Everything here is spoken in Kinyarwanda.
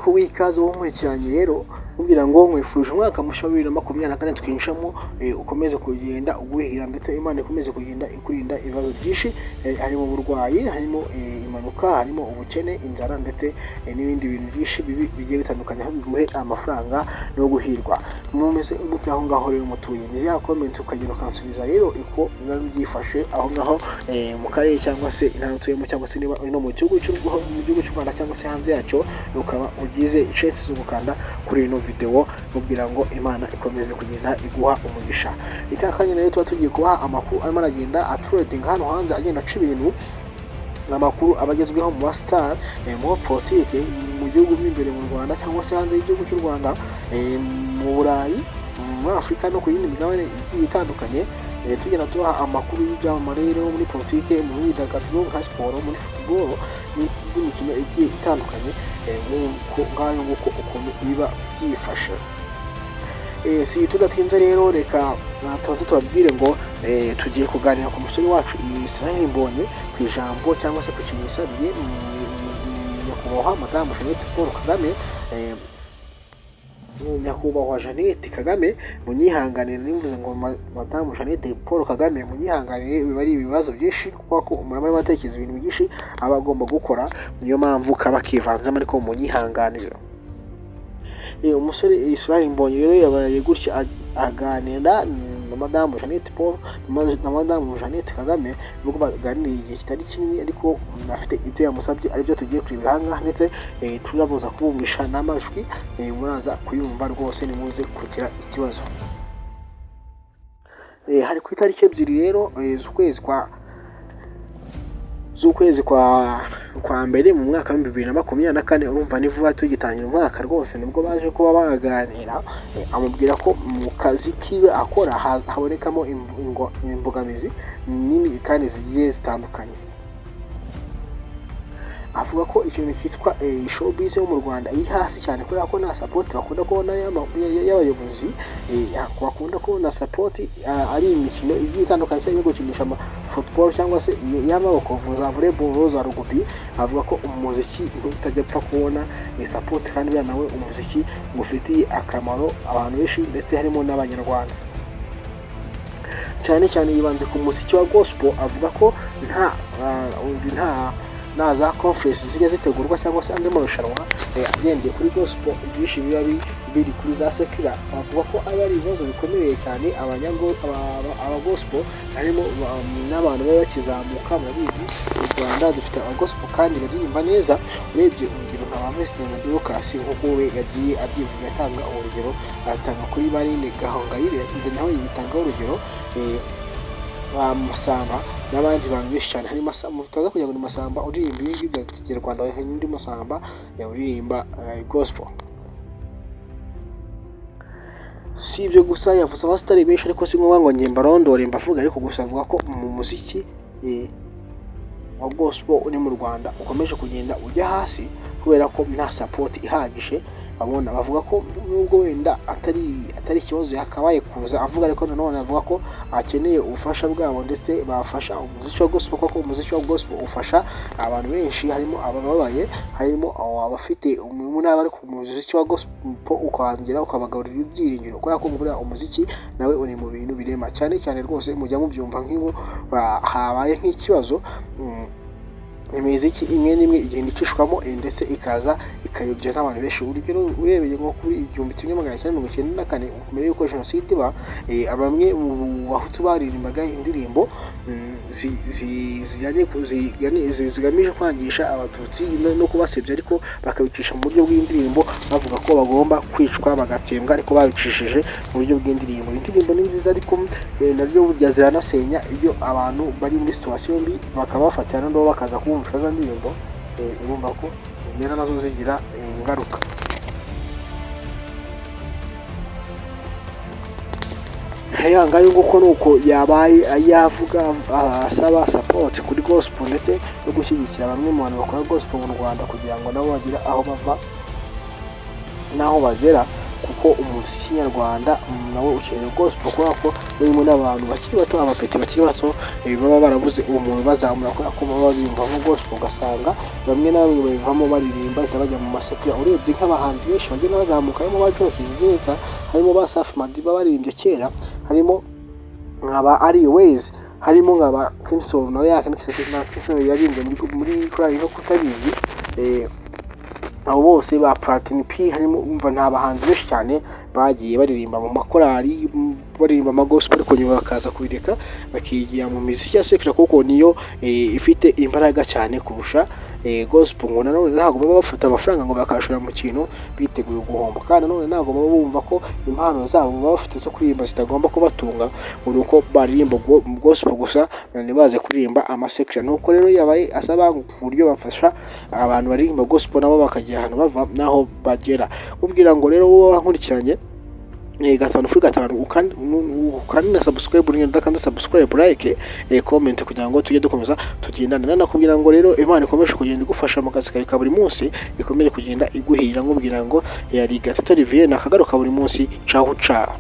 Kuguha ikaze wowe unkurikiranye rero, nkubwira ngo nkwifurije umwaka mushya wa 2024 twinjiramo, ukomeze kugenda uguhira, ndetse Imana ikomeze kugenda ikurinda ibibazo byinshi, harimo uburwayi, harimo impanuka, harimo ubukene, inzara, ndetse n'ibindi bintu byinshi bibi bigiye bitandukanye, aho biguhe amafaranga no guhirwa. Mumeze mute aho ngaho rero mutuye? Ni ya comment ukagenda ukansubiza rero uko biba byifashe aho ngaho mu karere cyangwa se intara utuyemo, cyangwa se niba uri no mu gihugu cy'u Rwanda cyangwa se hanze yacyo, ukaba ugize chance zo gukanda kuri ino video, mubwira ngo Imana ikomeze kugenda iguha umugisha. Ika kanya rero tuba tugiye kubaha amakuru arimo aragenda atrending hano hanze, agenda aca ibintu, amakuru aba agezweho mu bastar, mu politike, mu gihugu mo imbere mu Rwanda cyangwa se hanze y'igihugu cy'u Rwanda, mu Burayi, muri Afurika no ku yindi migabane igiye itandukanye. Tugenda tubaha amakuru y'ibyamamare rero muri politike, mu myidagaduro nka siporo, muri football n'indi mikino igiye itandukanye, nk'uko ngayo nguko ukuntu biba byifashe. Si tudatinze rero, reka tubanze tubabwire ngo tugiye kuganira ku musore wacu Israel Mbonyi, ku ijambo cyangwa se ku kintu yisabiye nyakubahwa Madamu Jeannette Paul Kagame, nyakubahwa Jeannette Kagame. Munyihanganire nimvuze ngo Madamu Jeannette Paul Kagame, munyihanganire, biba ari ibibazo byinshi kuko ko umuntu aba arimo atekereza ibintu byinshi aba agomba gukora, niyo mpamvu kaba kivanzemo, ariko munyihanganire. Umusore Israel Mbonyi rero yabaye gutya aganira na Madamu Jeannette Paul na Madamu Jeannette Kagame, nubwo baganiriye igihe kitari kinini, ariko afite ibyo yamusabye aribyo tugiye kurebera aha ngaha, ndetse turabuza kubumvisha n'amajwi, muraza kuyumva rwose, nimuze kugira ikibazo. Hari ku itariki 2 rero z'ukwezi kwa mbere mu mwaka wa 2024. Urumva ni vuba tugitangira umwaka rwose, nibwo baje kuba baganira, amubwira ko mu kazi kiwe akora habonekamo imbogamizi nini kandi zigiye zitandukanye. Avuga ko ikintu cyitwa showbiz yo mu Rwanda iri hasi cyane, kubera ko nta support bakunda kubona y'abayobozi, bakunda kubona support ari imikino igiye itandukanye cyangwa yo gukinisha ama football cyangwa se y'amaboko, za volleyball, za rugby. Avuga ko umuziki utajya apfa kubona support, kandi buriya nawe umuziki ngufitiye akamaro abantu benshi, ndetse harimo n'Abanyarwanda. Cyane cyane yibanze ku muziki wa gospel, avuga ko nta za conference zijya zitegurwa cyangwa se andi marushanwa agendeye kuri gospel, byinshi biba biri kuri za secular. Bavuga ko aba ari ibibazo bikomeye cyane aba gospel, harimo n'abantu baba bakizamuka. Murabizi, mu Rwanda dufite aba gospel kandi baririmba neza, urebye urugero nka ba Vestine na Dorcas, nk'uko we yagiye abyivuga, atanga urugero, atanga kuri Marine Gahongayire, nawe yitangaho urugero, ba Masamba n'abandi bantu benshi cyane. Hari Masamba, tutaza kugira ngo ni Masamba uririmba ibi ngibi bya kinyarwanda, hari n'undi Masamba uririmba gospel. Si ibyo gusa, yavuze abasitari benshi, ariko si ngombwa ngo njye mbarondore mbavuge, ariko gusa avuga ko mu muziki wa gospel uri mu Rwanda ukomeje kugenda ujya hasi kubera ko nta support ihagije babona. Bavuga ko nubwo wenda atari ikibazo yakabaye kuza avuga, ariko nanone avuga ko akeneye ubufasha bwabo, ndetse bafasha umuziki wa gospel, kuko umuziki wa gospel ufasha abantu benshi, harimo abababaye, harimo abafite umunaba, ariko umuziki wa gospel ukongera ukabagaburira ibyiringiro, kubera ko buriya umuziki nawe uri mu bintu birema cyane cyane rwose. Mujya mubyumva nk'iyo habaye nk'ikibazo, imiziki imwe n'imwe igenda icishwamo, ndetse ikaza ikayobya n'abantu benshi. Urugero, urebeye nko kuri 1994, mbere y'uko jenoside iba, bamwe mu Bahutu baririmbaga indirimbo zigamije kwangisha Abatutsi no kubasebya, ariko bakabicisha mu buryo bw'indirimbo, bavuga ko bagomba kwicwa bagatsembwa, ariko babicishije mu buryo bw'indirimbo. Indirimbo ni nziza, ariko naryo burya ziranasenya, iyo abantu bari muri situation mbi bakabafatira, noneho bakaza kubumvisha za ndirimbo, urumva ko zigenda nazo zigira ingaruka. Aya ngayo nguko ni uko yabaye yavuga, asaba support kuri gospel, ndetse no gushyigikira bamwe mu bantu bakora gospel mu Rwanda, kugira ngo nabo bagire aho bava n'aho bagera. Kuko umuziki nyarwanda nawo ukeneye gospel, kubera ko urimo n'abantu bakiri bato, abapeti bakiri bato, baba barabuze uwo muntu bazamura, kubera ko baba biyumvamo gospel, ugasanga bamwe na bamwe babivamo baririmba, bahita bajya mu masecular. Urebye nk'abahanzi benshi bagenda bazamuka, harimo ba Juno Kizigenza, harimo ba Safi Madiba baririmbye kera, harimo nkaba Ariel Wayz, harimo nkaba Kenny Sol nawe na Kenny Sol yaririmbye muri korali no kutabizi. Abo bose ba Platini P, harimo, umva, nta bahanzi benshi cyane bagiye baririmba mu makorali, baririmba amagospel, ariko nyuma bakaza kubireka bakigira mu miziki ya secular, kuko niyo ifite imbaraga cyane kurusha gospel. Ngo nanone ntabwo baba bafata amafaranga ngo bakayashora mu kintu biteguye guhomba, kandi nanone ntabwo baba bumva ko impano zabo baba bafite zo kuririmba zitagomba kubatunga, ngo ni uko baririmba gospel gusa ntibaze kuririmba amasecular. Nuko rero yabaye asaba ku buryo bafasha abantu baririmba gospel nabo bakagira ahantu bava n'aho bagera. Kubwira ngo rero wowe wankurikiranye gatanu kuri gatanu, ukandi na subscribe, ugenda udakanda subscribe, like, comment, kugira ngo tujye dukomeza tugendane. Nanakubwira ngo rero Imana ikomeje kugenda igufasha mu kazi kawe ka buri munsi, ikomeje kugenda iguhira. Nkubwira ngo yari Gatete Olivier, nakagaruka buri munsi. Cahu cahu.